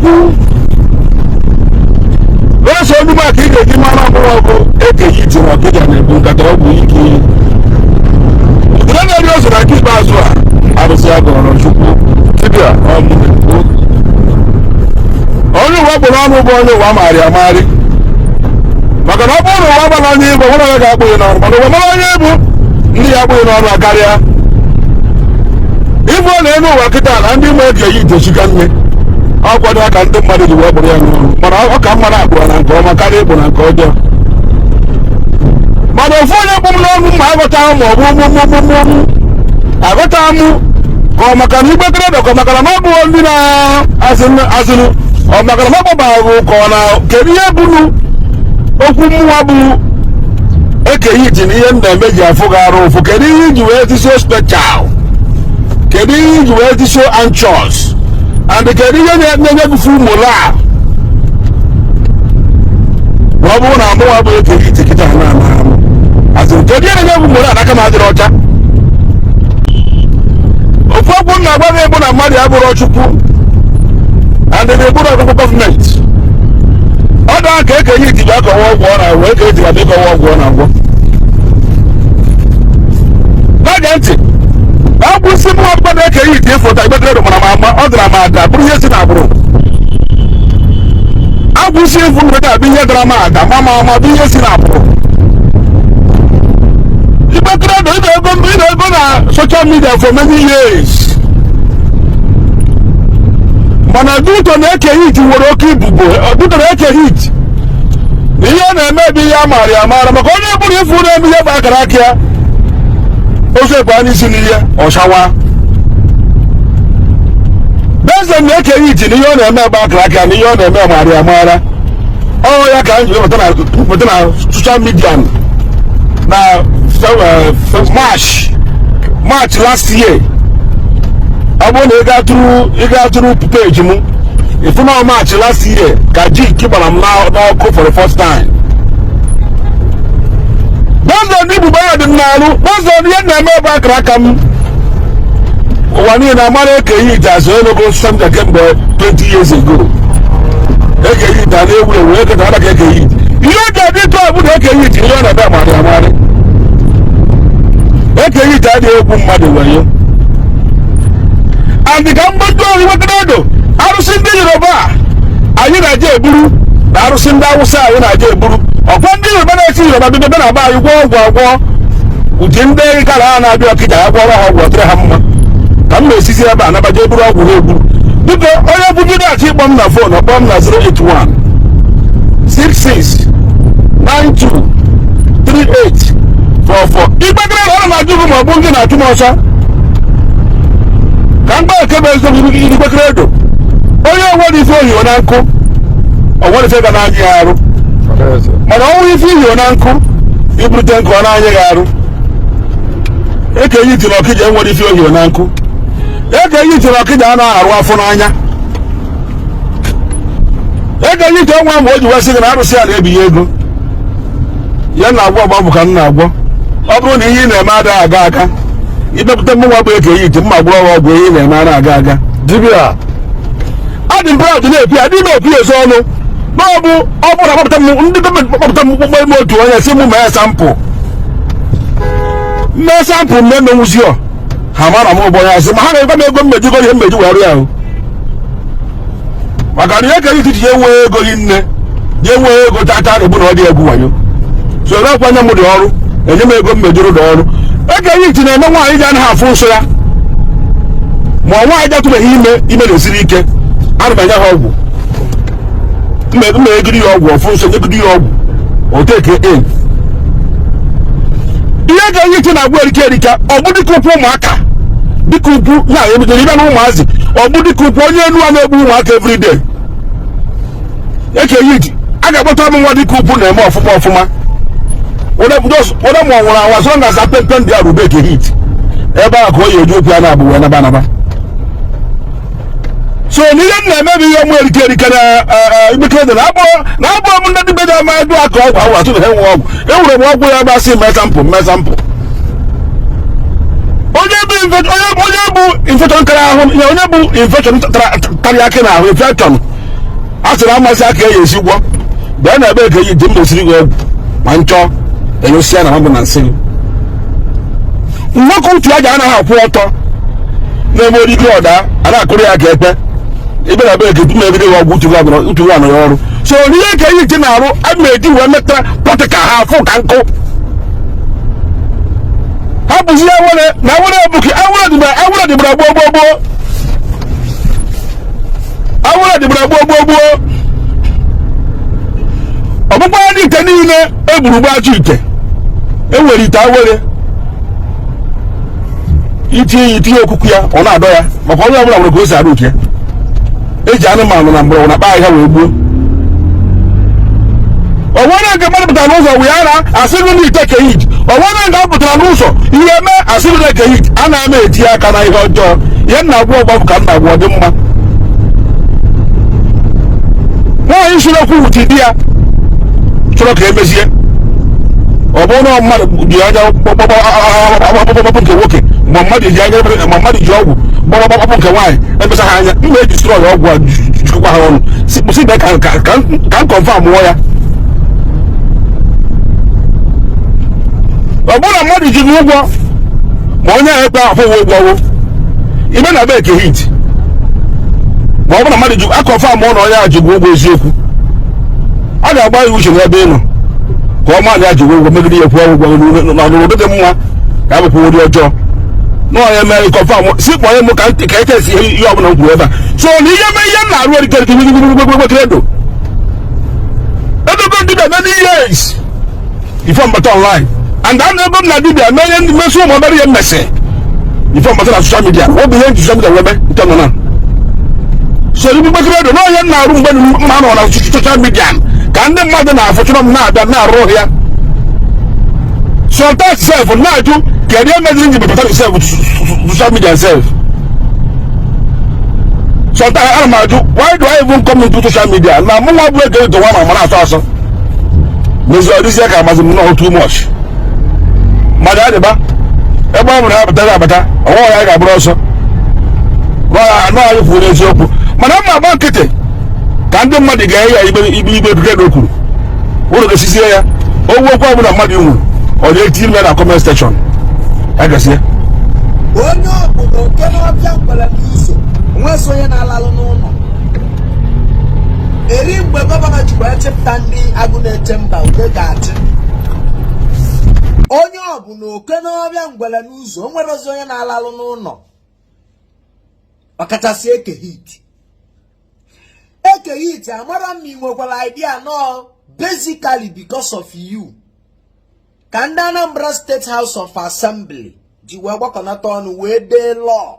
Chukwu n'ọsọ onugbu a ka ị ga-eji mara ọbụla ọgụ Eke Hit na Ọkịja na-ebu nkata ọgwụ ike. Udele na-eri ose na nke ikpeazụ a, arụsị a gọrọ Chukwu dibịa ọmụ na-ekwu. Onye ụwa kpụrụ ọnụ bụ onye ụwa maarị amaarị, maka na ọ bụrụ na ụwa gbara onye ịbụ, nwere onye ga-akpụ ya n'ọnụ, mana ụwa mara onye ịbụ, ndị ya akpụghị n'ọnụ akarịa. Ịbụ na elu ụwa kịta na ndị ma Eke Hit echika nne ọ kwado ka ndị mmadụ ji wee kpụrụ ya n'ọnụ, mana ọ ka mma na-akpụrụ na nke ọma karịa ịkpụ na nke ọjọọ. Mana ofu onye kpụ m n'ọnụ ma aghọtaghị ma ọ bụ mụmụmụmụ aghọtaghị mụ ka ọ maka na Igbe Credo, ka ọ maka na ọ bụghị ndị na-azụnụ, ọ maka na ọ ka ọ na kedu ihe bụrụ okwu mmụọ bụ Eke Hit na ihe m na-eme ji afụ gị arụ ụfụ. Kedu ihe iji wee dị so special? Kedu ihe iji wee dị so anxious? And kedu ihe na-enye gị full moral ma ọ bụrụ na mụnwa bụ Eke Hit kịta na ana azụ? Kedu ihe na-enye gị moral n'aka m adịrị ọcha? Ofu okwu m na-agwa gị bụ na mmadụ abụrụ Chukwu and na-eburu ọgụgụ gọọmenti ọ daa ka Eke Hit ji akọwa ọgwụ ọ na-agwọ. Eke Hit ga ịkọwa ọgwụ ọ na-agwọ. Na-ege ntị, ọ bụ isi mụ ọbụla Eke Hit ịfụta Igbe Credo mara m ama. Ọ dara m ada, bụrụ ihe si n'agbụrụ agwụsị ịfụ mgbe ga-abụ ihe dara m ada ma ma ama bụ ihe si n'agbụrụ. Igbe Credo, ị na-ego, ị na-ego na social media for many years, mana due to na Eke Hit nwere oke ibubo, due to na Eke Hit na ihe ọ na-eme bụ ihe a maara ya amara, maka onye bụrụ ifu na-eme ihe bụ akara aka ya, ozu ebu anya isi n'ihe ọchawa beze na Eke Hit na ihe ọ na-eme bụ akara aka ya na ihe ọ na-eme maara ya amara. Ọ ya ka m ji wepụta na social media na March last year. Ọ bụrụ na ị ga-atụrụ page m, ịfụ na March last year ka Jik gbara m n'ọkụ for the first time. Based on ibubo ya dị m n'alụ, based on ihe na-eme ebe akara aka m, ụwa niile amara Eke Hit azụ elogo social media kemgbe 20 years ago. Eke Hit a na-ewu ewu, eke na ka Eke Hit ihe o ji adị tụ bụ na Eke Hit ihe ọ na-eme amarị amarị. Eke Hit adịghị egwu mmadụ wayo. And ka mgbe ọrụ Credo, arụsị ndị Yoruba anyị na-eje eburu na arụsị ndị Awụsa anyị na-eje eburu, ọkwa ndị Yoruba na-esi Yoruba bido bịa na be anyị gwọọ ọgwụ agwọ ụdị ndị kara ha na-abịa Ọkịja ya gwọrọ ha ọgwụ ọtịrị ha mma, ka m na-esizi ebe a nabaje eburu ọgwụ ha egburu. Biko, onye bụ bido achọ ịkpọ m na phone, ọkpọ m na 081 66 92 38 44. Igbe Credo, ọ na-ajụ gị ma ọ bụ ndị na-achụ m ọsọ ka mgba nke bụ eziokwu. Igbe Credo, onye onwere ife ohiwo na nkụ, onwere ife ga na-anya ya arụ, mana ọnwụ ife ihiwo na nkụ ibute nkụ ọ na-anya ya arụ. Eke Hit na Ọkịja enwere ife ohiwo na nkụ. Eke Hit na Ọkịja anaghị arụ afọ n'anya. Eke Hit ọnwa mgbe o ji wesị gị na arụsị a na-ebinye ego ya na-agwọ ọgba bụ ka m na-agwọ. Ọ bụrụ na ihe ị na-eme adịghị aga aga, imepụta mmụnwa bụ Eke Hit mma gwọrọ ọgwụ, ihe ị na-eme a na-aga aga. Dibịa. Adị m proud na-ekwu ya, adịghị m ekwu ya ezo ọnụ na ọ bụ na akpọpụta m, ndị gọọmenti kpọpụta m mkpụmkpụ ime otu onye si mụ mee sample, mee sample mme menwuzi ọ ha mara m ụbọ ya asị ma ha ga-egwa m ego mmeji go ihe mmeji were ya ahụ, maka na ihe ka iti ji enweghị ego hi nne ji enweghị ego tata na-egbu na ọ dị egwu wayo. So ere kwanye m dị ọrụ enye m ego mmejuru dị ọrụ. Eke Hit na-eme nwaanyị ji anaghị afụ nsọ ya, ma ọ nwaanyị jatụbeghị ime, ime na-esiri ike, ana m enye ha ọgwụ mma egiri ya ọgwụ ọfụ nsọ, nyegide ya ọgwụ oteke in. Ihe ga-enye ite na-agwụ erike erika. Ọ bụ dịka ụkwụ ụmụaka, dịka ukwu ya ebidoro ịbịa na ụmụazị, ọ bụ dịka ukwu onye enu a na-egbu ụmụaka everyday. Eke Hit a ga-akpọta m nwa dịka ukwu na-eme ọfụma ọfụma were ma ọ nwụrụ anwụ azụ na aza pempe ndị a rube. Eke Hit ebe a ka o yi eji okwu ya na-abụ wee naba anaba. So n'ihe m na-eme bụ ihe mụ erike erike na Igbe na abụọ m ndị dibịa ama edu aka ọgwụ ahụ atụ na enwe ọgwụ enwere m ọgwụ ya gbasị mee sample, mee sample. Onye bụ onye bụ infection kara ahụ ya, onye bụ infection tarị akị n'ahụ, infection A sịrị amasị aka e esi gwọ bịa na ebe ka eyi ji mma esiri gị ọgwụ ma nchọ enyụsịa na mabụ na nsị gị. Nwoke utu aja anaghị akwụ ọtọ na-eme orike ọda a na-akụrụ ya ka ekpe ebe na ebe ka etu megide gị ọgwụ utu gị anọrọ ọrụ. So n'ihe ka eyi ji na-arụ a na-eji wee metara pọtịka ha afụ ka nkụ ha bụzi awere na awere ebuki. Awere dịbara, awere dịbara gboo gboo gboo, awere dịbara gboo gboo gboo. Ọgbụgba dị ite niile egburu gba ajọ ite enwere ite awere itinye itinye okuku ya, ọ na-adọ ya maka onye ọbụla nwere ka o si arụ nke ya. Eji anụmanụ na mgbọrọgwụ na kpa ahịhịa wee gbuo. O nwere nke mmadụ pụtara n'ụzọ wee ara asịrị na ite kehit. O nwere nke ọ pụtara n'ụzọ ihe mee asịrị na kehit. A na-ama etinye aka na ihe ọjọọ. Ihe m na-agwa ọgba bụ ka m na-agwa ọ dị mma. Nwaanyị siri okwu wuti di ya chọrọ ka emezie, ọ bụrụ na mmadụ ji anya gbọgbọgbọgbọgbọgbọ nke nwoke, ma mmadụ ji anya, ma mmadụ ji ọgwụ gbọgbọgbọgbọ nke nwaanyị, emesa ha anya mma eji strọ ọgwụ a jikwa ha ọnụ si bịa ka m confirm mụọ ya. Ọ bụrụ na mmadụ ji gị ụgwọ ma onye ahụ ekwe akwụ ụgwọ wụ ibe na be hit, ma ọ bụrụ na mmadụ ji a confirm mụọ na onye ahụ ji gị ụgwọ eziokwu, a ga-agba ya uche n'ebe ị nọ ka ọ maa na ya ji ụgwọ megide ya kwụọ ụgwọ n'ọnụrụ dị mma ka a bụkwa ụdị ọjọọ na onye mere confirm si kpọọ m ka ntị ka echesi ihe ọbụla m kwuru ebe a. So na ihe mee ihe m na-arụ erikeredo edogo dibịa many years before mbata online, and a na-ego m na dibịa mee ihe ndị mesi ụmụ obere ihe mmesi before mbata na social media. Ọ bụ ihe nji social media webe nke nọ na so ibu gbekere na onye m na-arụ mgbe mma nọ na social media ka ndị mmadụ na-afụchụrụ m na-abịa na-arụ ya. Sometimes sef na-ajụ kedu ihe meziri nji bata sef social media sef. Sometimes ana m ajụ, why do I even come into social media? Na mụ nwa bụ ego edo nwa ma na-asọ asọ mezi ọdịzie ka amazi m nọọ too much. Mmadụ adịba ebe ọ bụrụ ya abata abata ọnwa ya ga-agbụrụ ọsọ nọọ anyị kwuru eziokwu, mana mma agba nkịtị ka ndị mmadụ ga-enye ya ibe ibe ibe ebike kwuru ụlọ ga-esizie ya owu okwu ọbụla mmadụ nwuru ọ na-eti ime na comment section ya gazie. Onye ọbụla oke n'ọbịa ngwere n'ụzọ onwezi onye na-alalụ n'ụlọ eri mgbe governor ji wee chịpụta ndị agụ na-eche mba ude ga-achị. Onye ọbụla oke n'ọbịa ngwere n'ụzọ onwerezi onye na-alalụ n'ụlọ, ọkachasị Eke Hit. Eke Hit, amara m ị nwekwara idea nọ basically because of you ka ndị Anambra State House of Assembly ji wee gbakọnata ọnụ wee dee law.